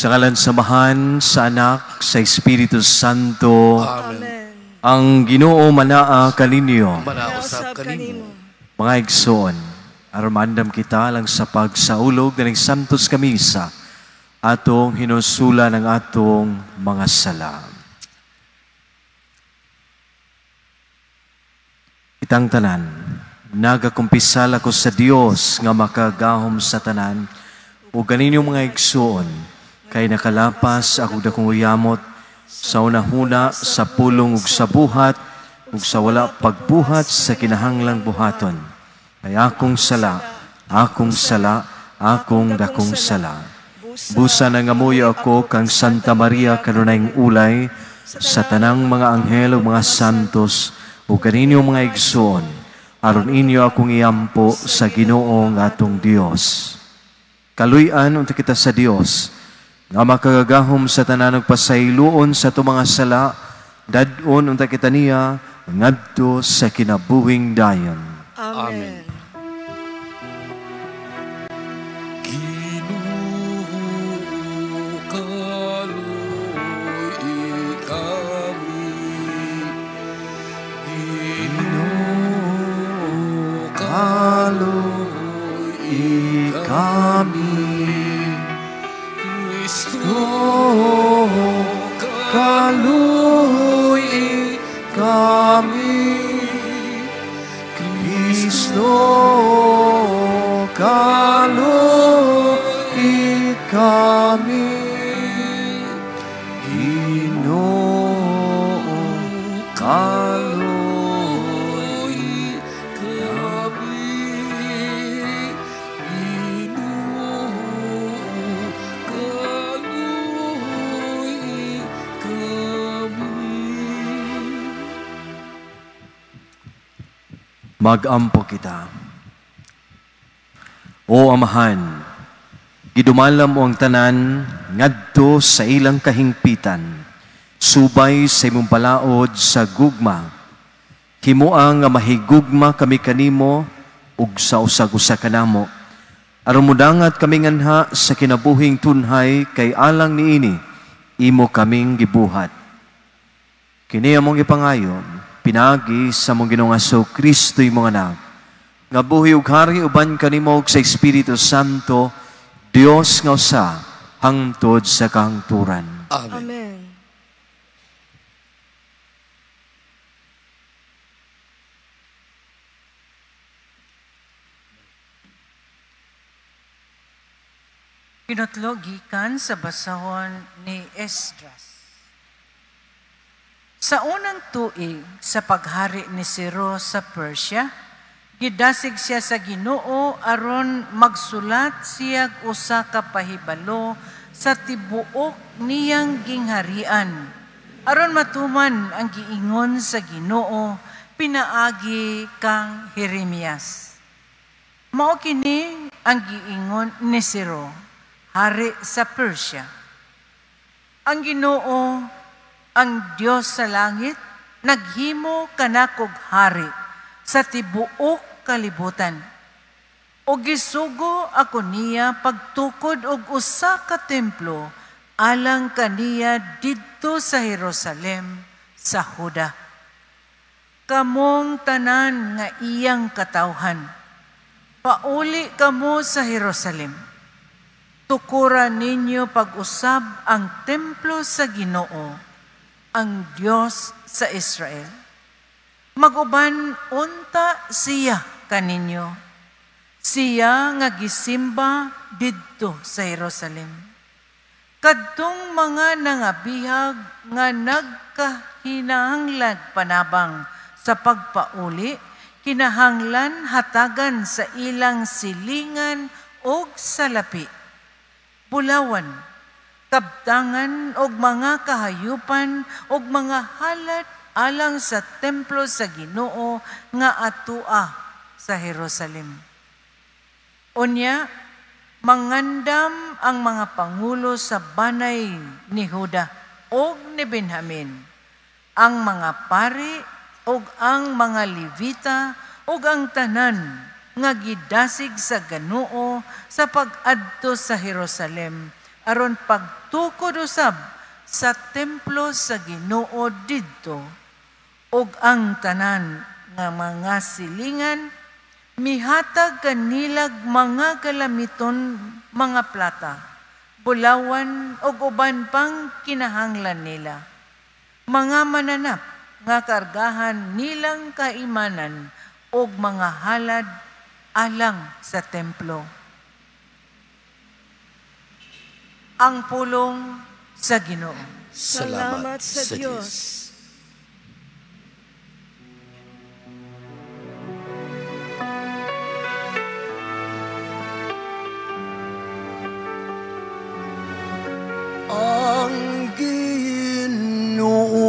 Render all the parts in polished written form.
Sa ngalan sa Amahan, sa Anak, sa Espiritu Santo. Amen. Ang Ginoo manaa kaninyo. Manausap kanimo. Mga igsoon, aron maandam kita lang sa pagsaulog ng Santos Kamisa, atong hinusula ng atong mga sala. Itang tanan, nagakumpisal ako sa Dios nga makagahom sa tanan, o ganinyo mga igsoon, kay nakalapas ako dakong uyamot sa unahuna, sa pulong ug sa buhat, ug sa wala pagbuhat sa kinahanglang buhaton. Kay akong sala, akong sala, akong dakong sala. Busa nangamuyo ako kang Santa Maria kanunayng ulay, sa tanang mga anghel ug mga santos, ug kaninyo mga igsoon, aron inyo akong iampo sa Ginoo nga atong Dios. Kaluy-an unta kita sa Dios, nga makagagahom sa tanan ug pasayloon sa atong mga sala, dad-on unta kita niya ngadto sa kinabuhing dayon. Amen. Ginoo, kaluy-i kami. Ginoo, kaluy-i kami. Kristo, kaluy-i kami. Kristo, kaluy-i kami. Ginoo, kaluy-i kami. Ginoo, kaluy-i kami. Magampo kita. O Amahan, gidumalam mo ang tanan ngadto sa ilang kahingpitan, subay sa imong palaod sa gugma. Himoa nga mahigugma kami kanimo ug sa usag-usa kanamo. Aron modangat kami nganha sa kinabuhing tunhay kay alang niini imo kaming gibuhat. Kini among gipangayo, pinagi sa among Ginoong Kristo imong anak, nga buhi ug hari uban kanimo ug sa Espiritu Santo, Dios nga usa, hangtod sa kahangturan. Amen. Amen. Pinutlo gikan sa basahon ni Esdras. Sa unang tuig sa paghari ni Ciro sa Persia, gidasig siya sa Ginoo aron magsulat siya usa ka pahibalo sa tibuok niyang gingharian, aron matuman ang giingon sa Ginoo pinaagi kang Jeremias. Mao kini ang giingon ni Ciro, hari sa Persia. Ang Ginoo, ang Dios sa langit, naghimo kanakog hari sa tibuok kalibutan. O gisugo ako niya pagtukod og usa ka templo alang kaniya didto sa Jerusalem sa Juda. Kamong tanan nga iyang katawhan, pauli kamo sa Jerusalem. Tukuran ninyo pag-usab ang templo sa Ginoo, ang Dios sa Israel. Maguban unta siya kaninyo, siya nga gisimba didto sa Jerusalem. Kadtong mga nangabihag nga nagkahinahanglan panabang sa pagpauli, kinahanglan hatagan sa ilang silingan og salapi, bulawan, kabtangan og mga kahayupan og mga halad alang sa templo sa Ginoo nga atua sa Jerusalem. Unya, mangandam ang mga pangulo sa banay ni Juda og ni Benjamin, ang mga pari og ang mga Levita og ang tanan nga gidasig sa Ginoo sa pag-adto sa Jerusalem aron pagtukod usab sa templo sa Ginoo didto. Ug ang tanan nga mga silingan mihatag kanilag mga galamiton, mga plata, bulawan ug uban pang kinahanglan nila. Mga mananap nga kargahan nilang kaimanan ug mga halad alang sa templo. Ang pulong sa Ginoo. Salamat sa Dios. Ang Ginoo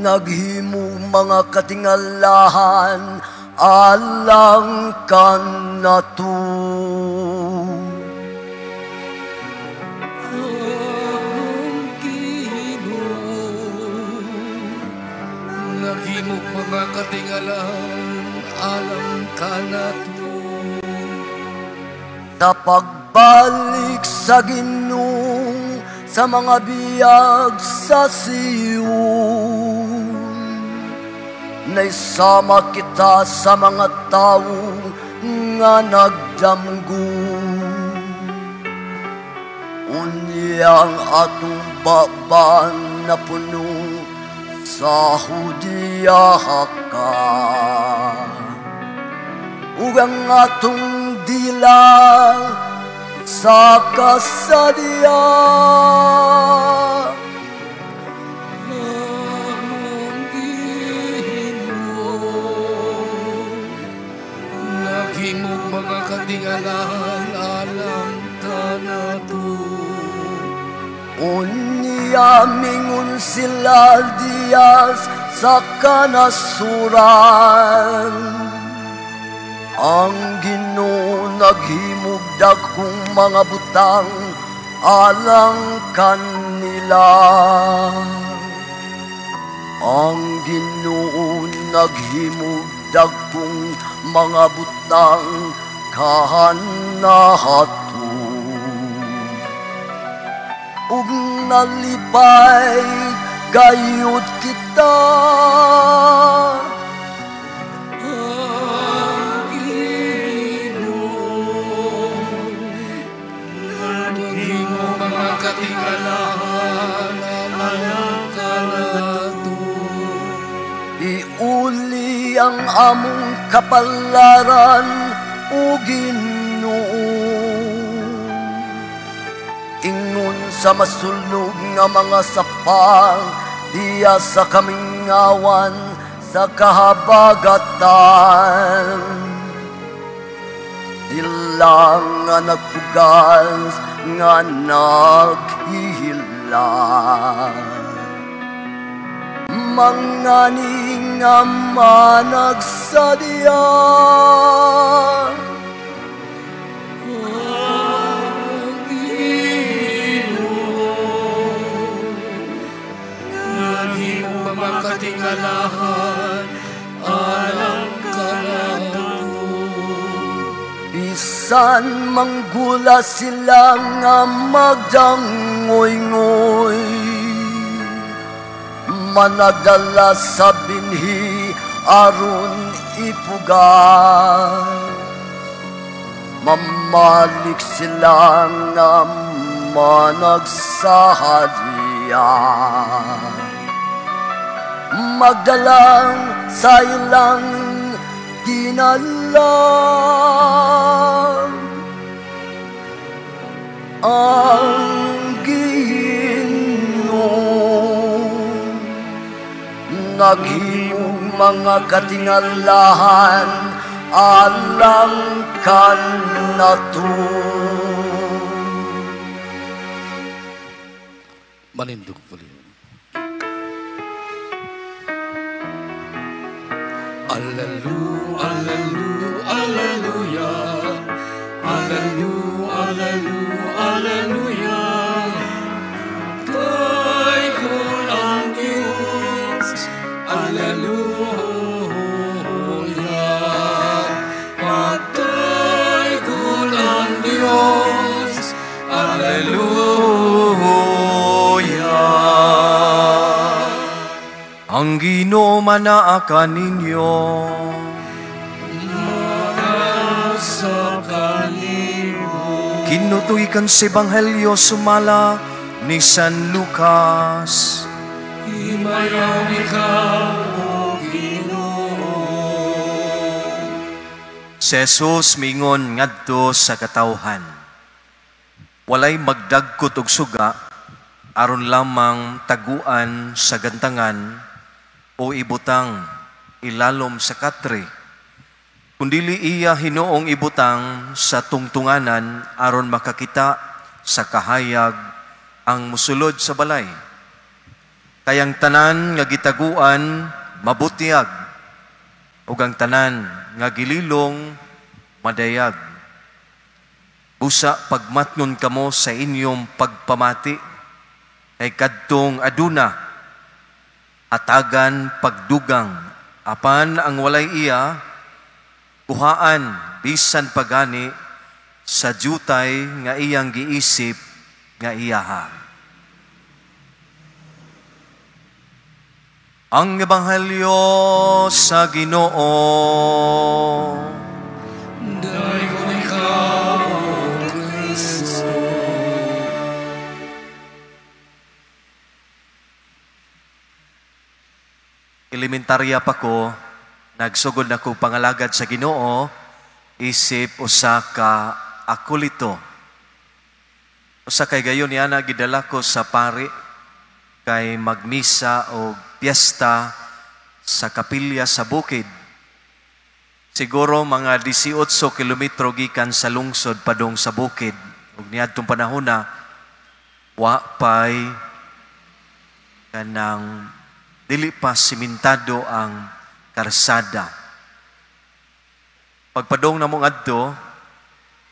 naghimo mga katingalahan alang kanato. Ang Ginoo naghimo mga katingalahan alang kanato. Sa pagbalik sa Ginoo sa mga biyag sa Sion, naisama kita sa mga tawo nga nagdamgo. Unyang atong baban na puno sa Hudiya ka, ug ang atong dila sa kasadya. Ang Ginoo naghimog mga katingalahan alang kanato. Unya mingon sila diyas sa kanasuran, ang Ginoo naghimog dagkong mga butang alang kanila. Ang Ginoo naghimog dagkong mga butang kanahato. Ug nalipay gayud kita. Ang Ginoo naghimo mga katingalahan alang kanato. Iuli ang among kapalaran, o Ginoo, ingon sa masulog nga mga sapa, diya sa kamingawan sa kahabagatan. Sila nga nagpugas nga naghihila, mga nga managsadya. Ang Ginoo naghimo mga katingalahan alang kanato. Bisan manggula sila nga magdangoy-ngoy, managdala sa binhi aron ipugas. Mamalik sila nga managsahadya, magdalang sa ilang ginalang. Ang Ginoo naghimog mga katingalahan alang kanato. Manindog pali. Allelu, allelu, alleluia. Allelu, allelu, alleluia. Taygon ang Diyos. Alleluia. Pataygon ang Diyos. Ang Ginoo manaa kaninyo. Sa kanimo. Kinutuikan sa Ebanghelyo sumala ni San Lucas. Himayaw ikaw, O Ginoo. Si Jesus mingon ngadto sa katawhan. Walay magdagkot og suga aron lamang taguan sa gantangan o ibutang ilalom sa katre. Kundili iya hinuong ibutang sa tungtunganan aron makakita sa kahayag ang musulod sa balay. Kayang tanan nga gitaguan mabutiyag, ug ang tanan nga gililong madayag. Busa pagmatngon kamo sa inyong pagpamati, kay kadtong aduna atagan pagdugang, apan ang walay iya kuhaan bisan pagani sa jutay nga iyang giisip nga iyaha. Ang Ebanghelyo sa Ginoo. Dayon ikaw, O Kristo. Elementarya pa ko, nagsugod na ko pangalagad sa Ginoo, isip usa ka akulito. Usa kay gayon niya na gidala ko sa pari kay magmisa o piyesta sa kapilya sa bukid. Siguro mga 18 kilometro gikan sa lungsod padung sa bukid. Ug niadtong panahona wa pay kanang dili pa simentado ang karsada. Pagpadong namong adto,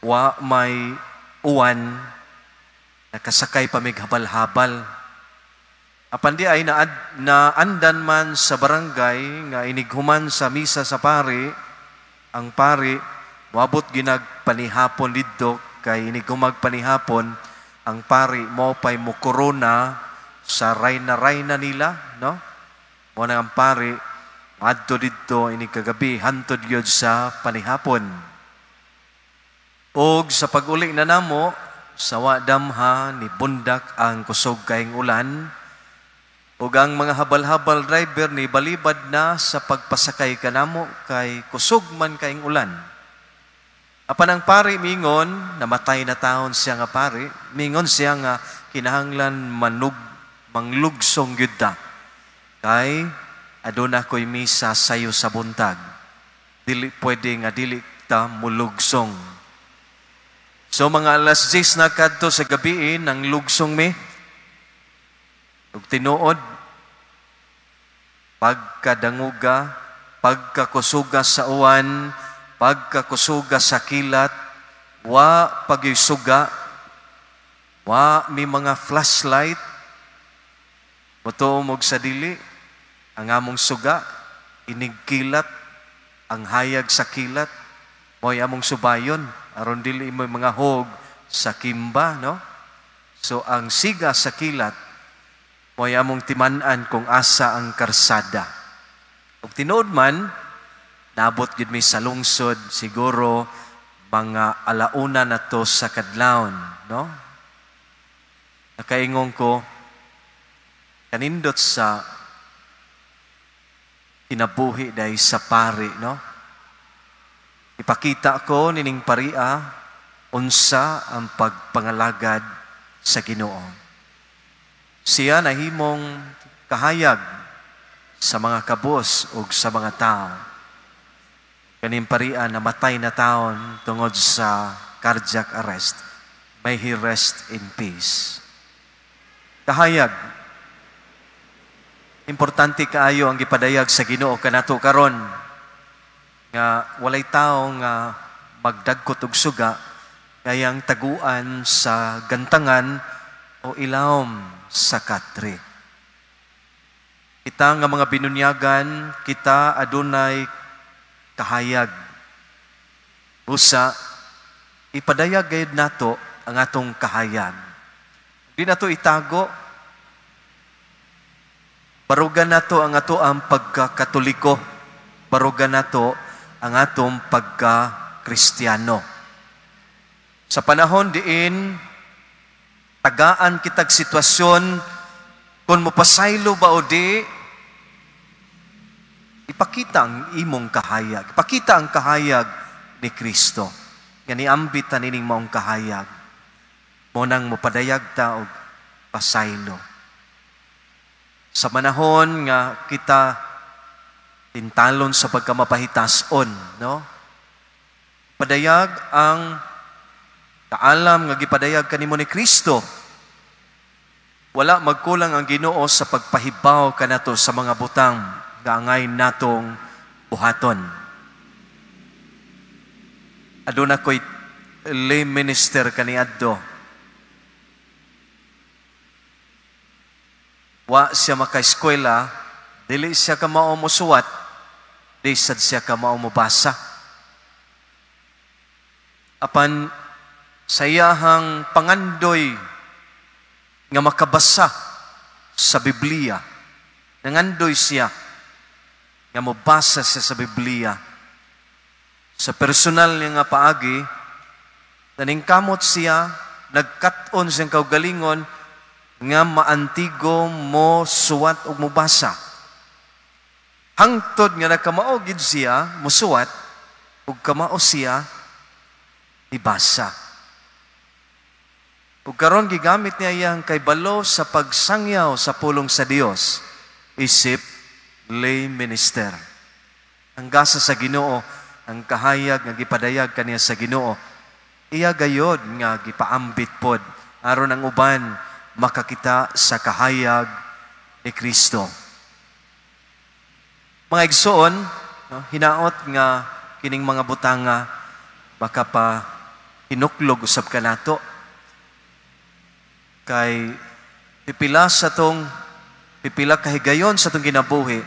wa may uwan, nakasakay pa mig habal-habal. Apan di ay naandan man sa barangay nga inighuman sa misa sa pari, ang pari moabot ginagpanihapon didto kay inighumag panihapon ang pari mo pay mo korona sa rayna-rayna nila, no? Mo na ang pari adto didto inig kagabi hantod gyud sa panihapon. Og sa pag-uli na namo sa wa damha ni bundak ang kusog kaing ulan. Ug ang mga habal-habal driver ni balibad na sa pagpasakay kanamo kay kusog man kaing ulan. Apan ang pari mingon, namatay na taon siya nga pari, mingon siya nga kinahanglan manglugsong gyud ta. Kay aduna ko'y misa sayo sa buntag. Dili pwede nga dili ta mulugsong. So mga alas 10 na kadto sa gabi nang lugsong mi. Ug tinuod, pagkadanguga, pagkakusuga sa uwan, pagkakusuga sa kilat, wa pagyusuga, wa mi mga flashlight, mutuo mog sa dili, ang among suga, inigkilat, ang hayag sa kilat, mo'y among subayon, aron dili mo mga hog sa kimba, no? So ang siga sa kilat, mo'y among timan-an kung asa ang karsada. Ug tinuod man, naabot gid mi sa lungsod, siguro mga alauna na to sa kadlawon, no? Nakaingong ko, kanindot sa kinabuhi dahil sa pari, no? Ipakita ko nining paria, unsa ang pagpangalagad sa Ginoo. Siya nahimong kahayag sa mga kabos ug sa mga tao. Kaning paria namatay na taon tungod sa cardiac arrest. May he rest in peace. Kahayag. Importante kaayo ang gipadayag sa Ginoo kanato karon nga walay tawo nga magdagkot og suga kayang taguan sa gantangan o ilawom sa katre. Kita nga mga binunyagan, kita adunay kahayag. Usa, ipadayag gayud nato ang atong kahayag. Di nato itago. Barugan nato ang ato ang pagkakatoliko. Barugan nato ang atong pagka-Kristiyano. Sa panahon diin, tagaan kitag sitwasyon, kung mopasaylo ba o di, ipakita ang imong kahayag. Ipakita ang kahayag ni Kristo. Nga niambit ta nining maong kahayag. Mao nang mopadayag ta og pasaylo. Sa panahon nga kita tintalon sa pagkamapahitas-on, no? Padayag ang kaalam nga gipadayag kanimo ni Kristo. Wala magkulang ang Ginoo sa pagpahibaw kanato sa mga butang nga angay natong buhaton. Aduna ko'y lay minister kaniadto. Wa siya maka-eskwela, dili siya kamao mosuwat, di sad siya kamao mobasa. Apan sa iyahang pangandoy nga makabasa sa Biblia, nangandoy siya nga mobasa siya sa Biblia. Sa personal niya nga paagi, naningkamot siya, nagkat-on siyang kaugalingon nga maantigo mo suwat og mobasa. Hangtod nga nakamao gid siya mosuwat ug kamao siya ibasa. Ug karon gigamit niya iyang kaybalo sa pagsangyaw sa pulong sa Dios isip lay minister. Ang gasa sa Ginoo, ang kahayag nga gipadayag kaniya sa Ginoo, iya gayod nga gipaambit pod aron ang uban makakita sa kahayag ni Kristo. Mga igsoon, no, hinaot nga kining mga butanga makapa hinuklog usab kanato. Kay pipila sa tong pipila kahigayon sa tong ginabuhi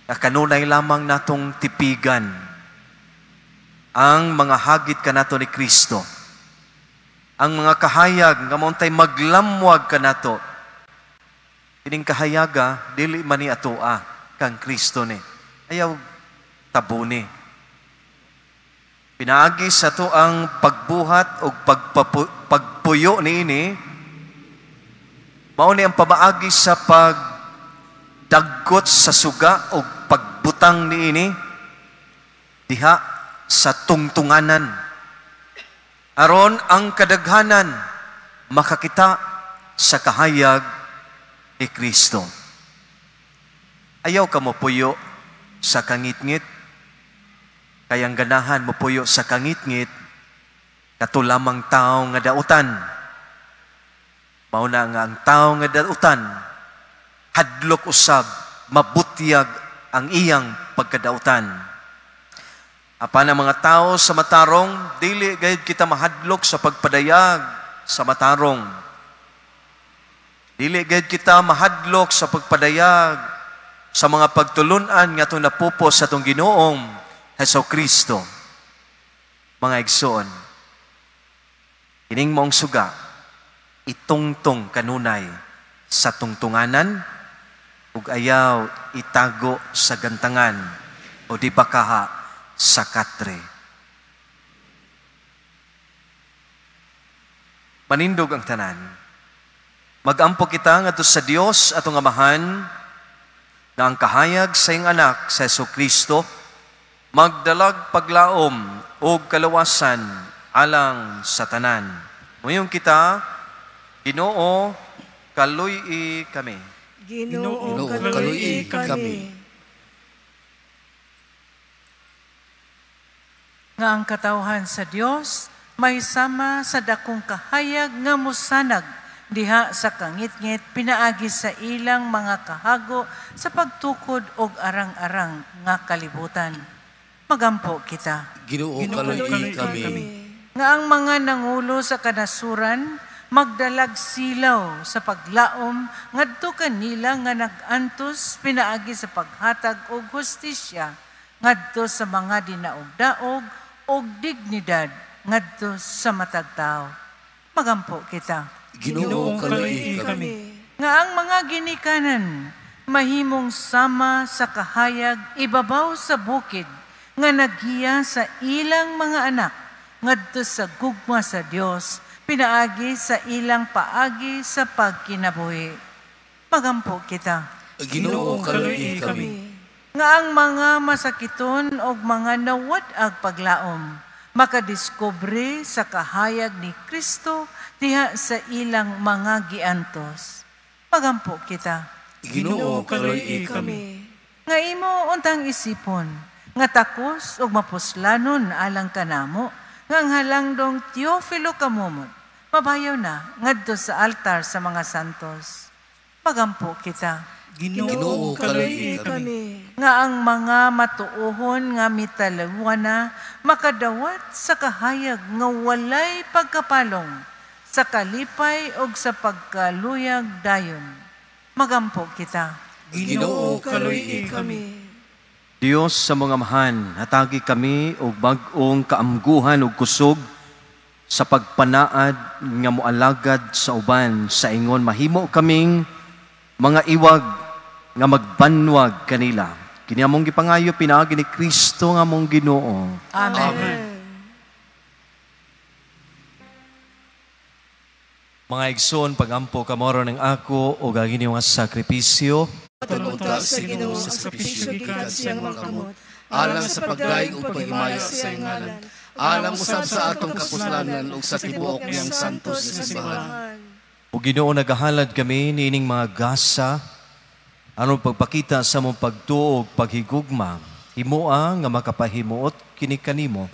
na kanunay lamang natong tipigan ang mga hagit kanato ni Kristo. Ang mga kahayag nga mauntay maglamwag kanato. Kining kahayaga dili man ni atoa kang Kristo ni. Ayaw tabuni. Pinaagi sa to ang pagbuhat o pagpuyo niini, mao ni ang pamaagi sa pagdagkot sa suga o pagbutang niini diha sa tungtunganan. Aron ang kadaghanan makakita sa kahayag ni Kristo. Ayaw ka mopuyo sa kangitngit. Kayang ganahan mopuyo sa kangitngit, kato lamang tao nga dautan. Mao na nga ang tao nga dautan, hadlok usab, mabutyag ang iyang pagkadautan. Apan ang mga tao sa matarong, dili gayud kita mahadlok sa pagpadayag sa matarong. Dili gayud kita mahadlok sa pagpadayag sa mga pagtulunan nga atong napupos sa atong Ginoong Hesus Kristo. Mga igsoon, kining maong suga, itungtong kanunay sa tungtunganan ug ayaw itago sa gantangan o di bakaha sa katre. Manindog ang tanan. Magampo kita ngadto sa Dios atong Amahan na ang kahayag sa iyang anak sa Hesus Kristo magdalag paglaom ug kalawasan alang sa tanan. Muyon kita, Ginoo, kaluy-i kami. Ginoo, kaluy-i kami. Nga ang katawhan sa Dios may sama sa dakong kahayag nga musanag diha sa kangitngit pinaagi sa ilang mga kahago sa pagtukod og arang-arang nga kalibutan. Magampo kita. Ginoo, kaluy-i kami. Nga ang mga nangulo sa kanasuran magdalag silaw sa paglaom ngadto kanila nga nag-antos pinaagi sa paghatag og hustisya ngadto sa mga dinaog-daog og dignidad ngadto sa matag tawo. Magampo kita. Ginoo, kaluy-i kami. Nga ang mga ginikanan mahimong sama sa kahayag ibabaw sa bukid nga naghiya sa ilang mga anak ngadto sa gugma sa Dios pinaagi sa ilang paagi sa pagkinabuhi. Magampo kita. Ginoo, kaluoyi kami. Nga ang mga masakiton og mga nawad-ag paglaom makadiskubre sa kahayag ni Kristo diha sa ilang mga giantos. Magampo kita. Ginoo, kaluoyi kami. Nga imo untang isipon nga takos ug mapuslanon alang kanamo nga ang halangdong Teofilo Camomot mabayaw na ngadto sa altar sa mga santos. Magampo kita. Ginoo, kaluoyi kami. Nga ang mga matuohon nga mitalawana makadawat sa kahayag nga walay pagkapalong sa kalipay og sa pagkaluyag dayon. Magampo kita. Ginoo, kaluoyi kami. Dios sa mga amahan, hatagi kami og bag-ong kaamguhan ug kusog sa pagpanaad nga moalagad sa uban sa ingon mahimo kaming mga iwag nga magbanwag kanila. Kini among gipangayo pinaagi ni Kristo nga among Ginoo. Amen. Amen. Mga igsoon, pagampo kamoro ng ako o ang inyong sakripisyo. Patunta sa Ginoo sa sakripisyo gikan sa iyang mga kamot, alang sa pagdayeg ug paghimaya sa iyang ngalan, alang usab sa atong kapuslanan ug sa tibuok niyang santos nga simbahan. O Ginoo, nagahalad kami niining mga gasa aron pagpakita sa among pagtuo ug paghigugma, himoa nga makapahimuot kini kanimo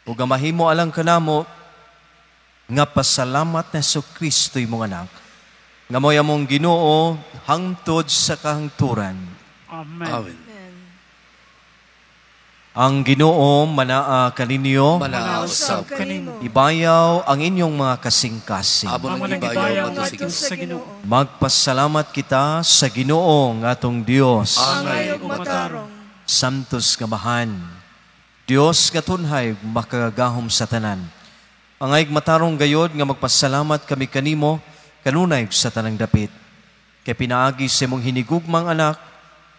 ug nga mahimo alang kanamo nga pasalamat na Kristo imong anak nga mo'y among Ginoo hangtod sa kahangturan. Amen. Amen. Ang Ginoo manaa kaninyo, Manaa usab kanimo. ibayaw ang inyong mga kasing-kasing. Amo Amo nang nang ibayaw ibayaw ngadto sa ngadto Ginoo. sa Ginoo. Magpasalamat kita sa Ginoo nga atong Dios. Angay ug matarong. Santos nga mahan, Dios nga tunhay makagagahom sa tanan. Angay matarong gayod nga magpasalamat kami kanimo kanunay sa tanang dapit. Kay pinaagi sa imong hinigugmang anak,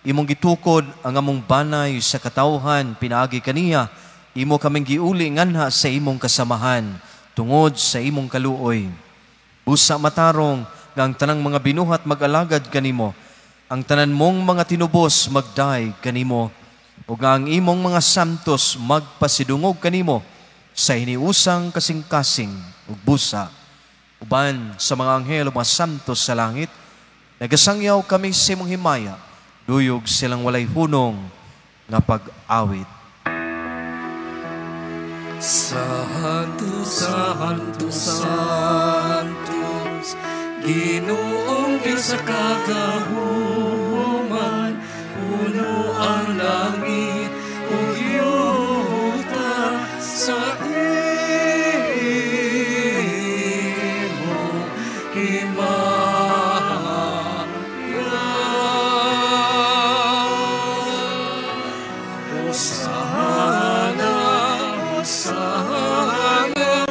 imong gitukod ang among banay sa katawhan, pinaagi kaniya, imo kaming giuli nganha sa imong kasamahan, tungod sa imong kaluoy. Busa matarong nga ang tanang mga binuhat mag-alagad kanimo, ang tanan mong mga tinubos magdaig kanimo, ug nga ang imong mga santos magpasidungog kanimo sa hiniusang kasing-kasing ug busa. Uban sa mga anghel ug mga santos sa langit, nagasangyaw kami sa imong himaya, duyog silang walay hunong nga pag-awit. Santo, Santo, Santos, Ginoong Diyos sa kagahuman, puno ang langit ug yuta sa imong himaya. Hosana, Hosana,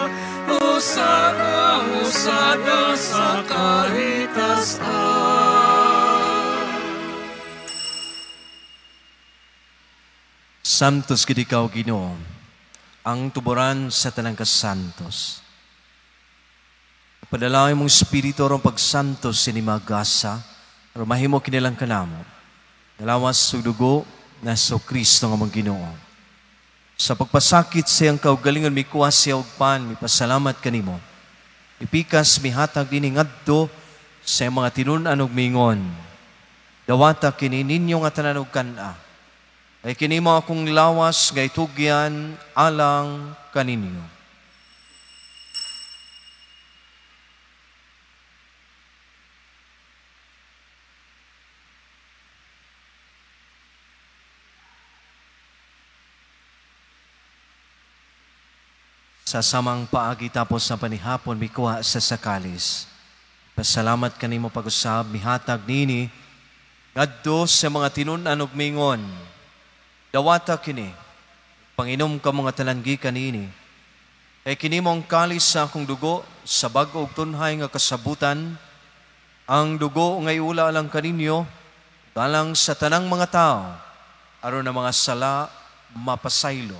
Hosana, Hosana sa kahitasan. Santos gid ikaw, Ginoo, ang tuburan sa tanang kasantos. Padala imong espiritu aron pagsantos sini magasa, aron mahimo kinilang kanamo. Nalawas ug dugo na so Kristo nga among Ginoo. Sa pagpasakit sa iyang kaugalingon mikuha siya og pan, mipasalamat kanimo. Ipikas mihatag dinhi ngadto sa iyang mga tinun-an ug mingon. Dawata kini ninyo nga tanan og kan-a. Ay kini mo akong lawas nga itugyan alang kaninyo. Sa samang paagi tapos sa panihapon mikuha sa sakalis. Pasalamat kanimo pag-usab mihatag nini ngadto sa mga tinun-an ug mingon. Dawata kini, panginom ka mga tanan gikan niini. Kay kini mo ang kalis sa akong dugo sa bag-o ug tunhay nga kasabutan Ang dugo nga iula alang kaninyo, alang sa tanang mga tao, aron ang mga sala mapasaylo.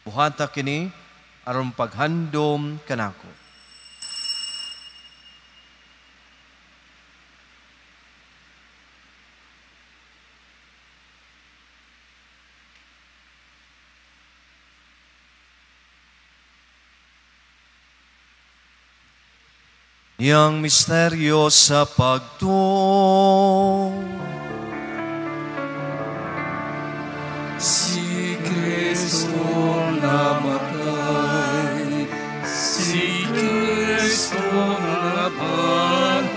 Buhata kini aron paghandom kanako. Iyang misteryo sa pagtuo. Si Kristo namatay, si Kristo nabanhaw,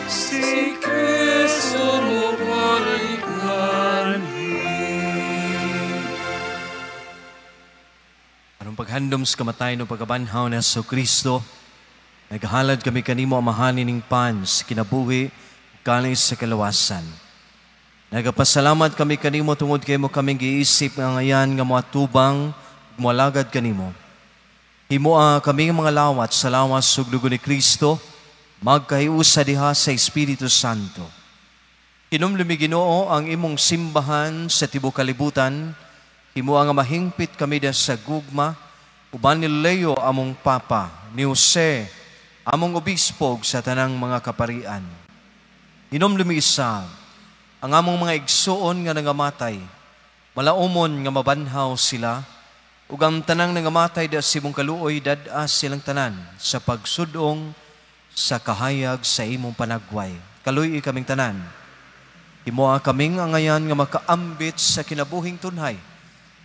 si Kristo mobalik nganhi. Anong paghandom sa kamatay no pagkabanhaw ni Jesucristo, naghalad kami kanimo amahan ning pan sa kinabuhi kalis sa kalawasan. Nagapasalamat kami kanimo tungod kay mo kaming giisip nga ngayan nga moatubang moalagad kanimo. Himoa kami mga lawat sa lawas ug dugo ni Kristo, magkahiusa diha sa Espiritu Santo. Hinumdumi Ginoo ang imong simbahan sa tibuok kalibutan, himoa nga mahingpit kami diha sa gugma, uban ni Leo among Papa, ni Jose among obispo ug sa tanang mga kaparian. Hinumdumi isa ang among mga igsuon nga nangamatay, malaumon nga mabanhaw sila, ug ang tanang nangamatay da sa imong kaluoy dad-a silang tanan sa pagsudong sa kahayag sa imong panagway. Kaluoy kaming tanan. Himoa kaming angayan nga makaambit sa kinabuhing tunhay.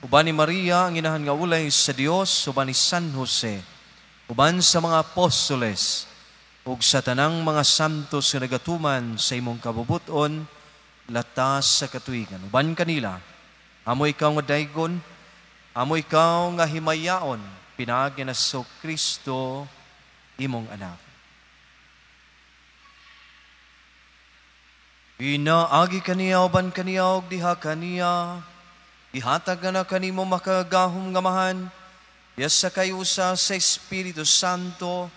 Uban ni Maria ang inahan nga ulay sa Dios, uban ni San Jose, uban sa mga apostoles, ug sa tanang mga santos nga nagatuman sa imong kabubuton, latas sa katuigan. Uban kanila, amo ikaw nga daygon, amo ikaw nga himayaon, pinaagi na sa Kristo imong anak. Pinaagi kaniya uban kaniya og diha kaniya, ihatag na kanimo makagahom nga mahan, diya sa kayusa sa Espiritu Santo,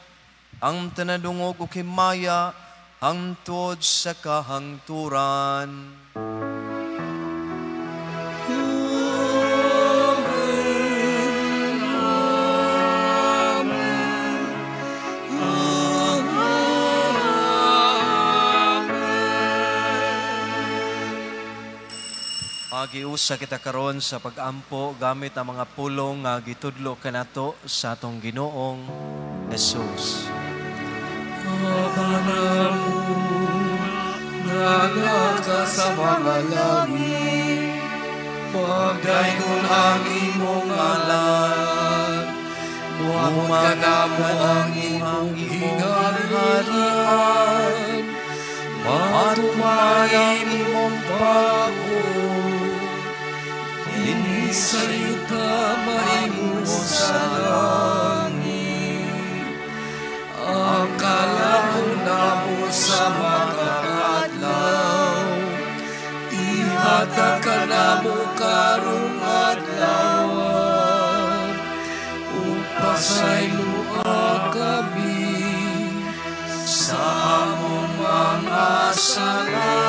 ang tanadungog ug himaya hangtod sa kahangturan. Amen, amen, amen. Magiusa kita karon sa pag-ampo gamit ang mga pulong nga gitudlo kanato sa atong Ginoong Jesus. Ama namon nga naka sa mga langit, pagdaygon ang imong ngalan, moabot kanamo ang imong gingharian, matuman ang imong pagbuot, dinhi sa yuta mahimo sa langit. Ang kalaon namo sa makakadlaw, ihatag kanamo karong adlaw, ug pasayloa kami sa among mga sala,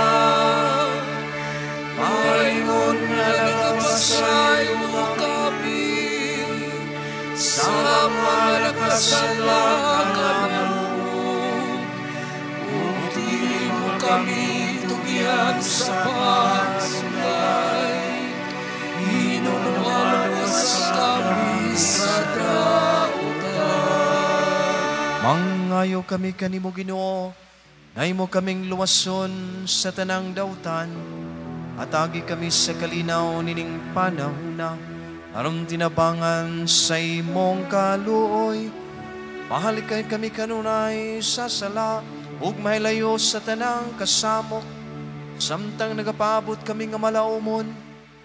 paingon nga nagapasaylo kami sa mga nakasala kanamo, ug dili mo kami tugyan sa pagsulay, hinunuan kami sa dautan. Mangayo kami kanimo Ginoo, nahimo kaming luwason sa tanang dautan, atagi kami sa kalinaw nining panahuna, aron tinabangan sa imong kaluoy. Mahalikay kami kanunay sa sala, ug mahilayo sa tanang kasamok, samtang nagapaabot kami nga malaumon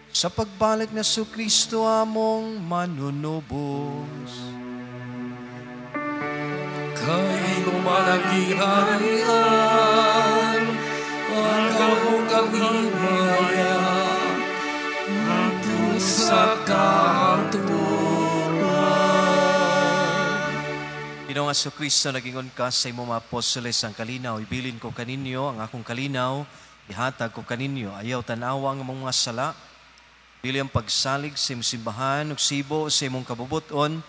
sa pagbalik na sa Kristo among manunubos. Kay man ang giharian, ang gahom kang himaya, hangtod sa kahangturan. Ginoong Ginoong Hesukristo, nagingon ka sa imong mga apostoles ang kalinaw, ibilin ko kaninyo ang akong kalinaw, ihatag ko kaninyo, ayaw tanawa ang among mga sala, dili ang pagsalig sa imong simbahan ug sibo sa imong kabubuton,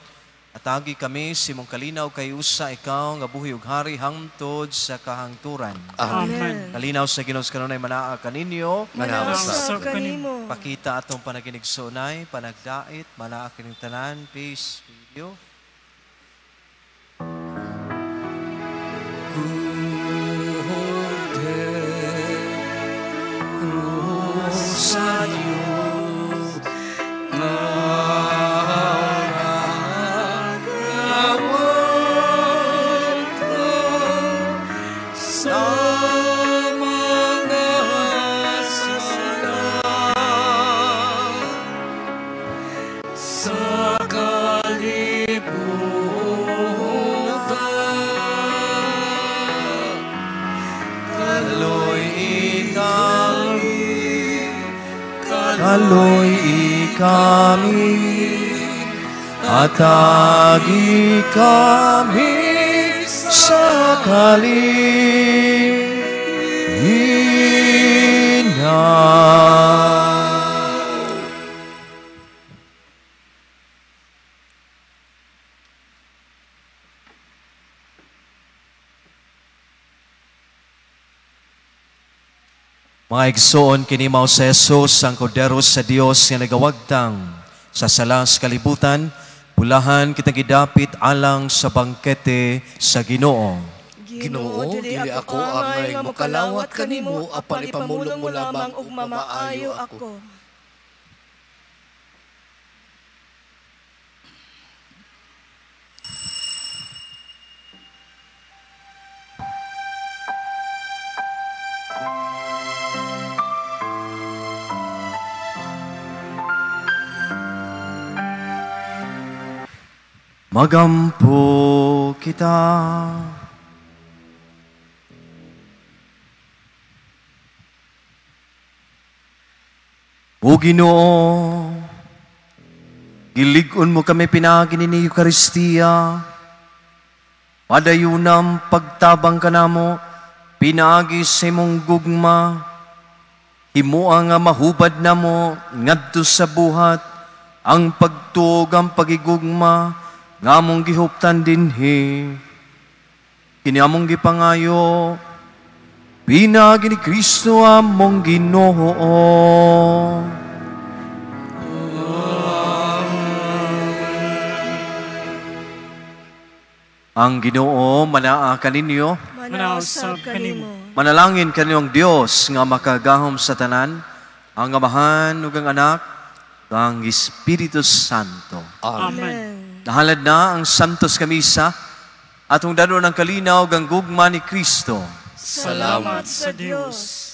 atagi kami sa imong kalinaw kay usa ikaw nga buhi ug hari hangtod sa kahangturan. Amen. Kalinaw sa Ginoo sa kanunay manaa kaninyo, Manaa usab kanimo. Pakita atong panaginigsunay, panagdait, manaa kining tanan, peace with you. Sa Diyos nga nagawagtang sa mga sala sa kalibutan. Kaloy kami, atagi kami sa kalinaw. Mga igsoon, kini mao si Jesus, ang kordero sa Dios nga nagawagtang sa sala sa kalibutan, pulahan kitang gidapit alang sa bangkete sa Ginoo. Ginoo, dili ako angay nga mokalawat kanimo apan ipamulong mo lamang ug mamaayo ako. Magampo kita. O Ginoo, gilig-on mo kami pinaagi ni Eucharistia. Padayunam pagtabang kanamo, pinaagi sa imong gugma. Himoa nga mahubad namo ngadto sa buhat ang pagtuog ang pagigugma nga among gihuptan dinhi. Kini among gipangayo pinaagi ni Kristo among Ginoo. Ang Ginoo manaa kaninyo, Manaa usab kanimo. Manalangin kaninyong Dios nga makagahom sa tanan, ang Amahan ug ang Anak, ug ang Espiritu Santo. Amen. Nahalad na ang Santos Kamisa, atong danon ang kalinaw gang gugma ni Kristo. Salamat sa Dios.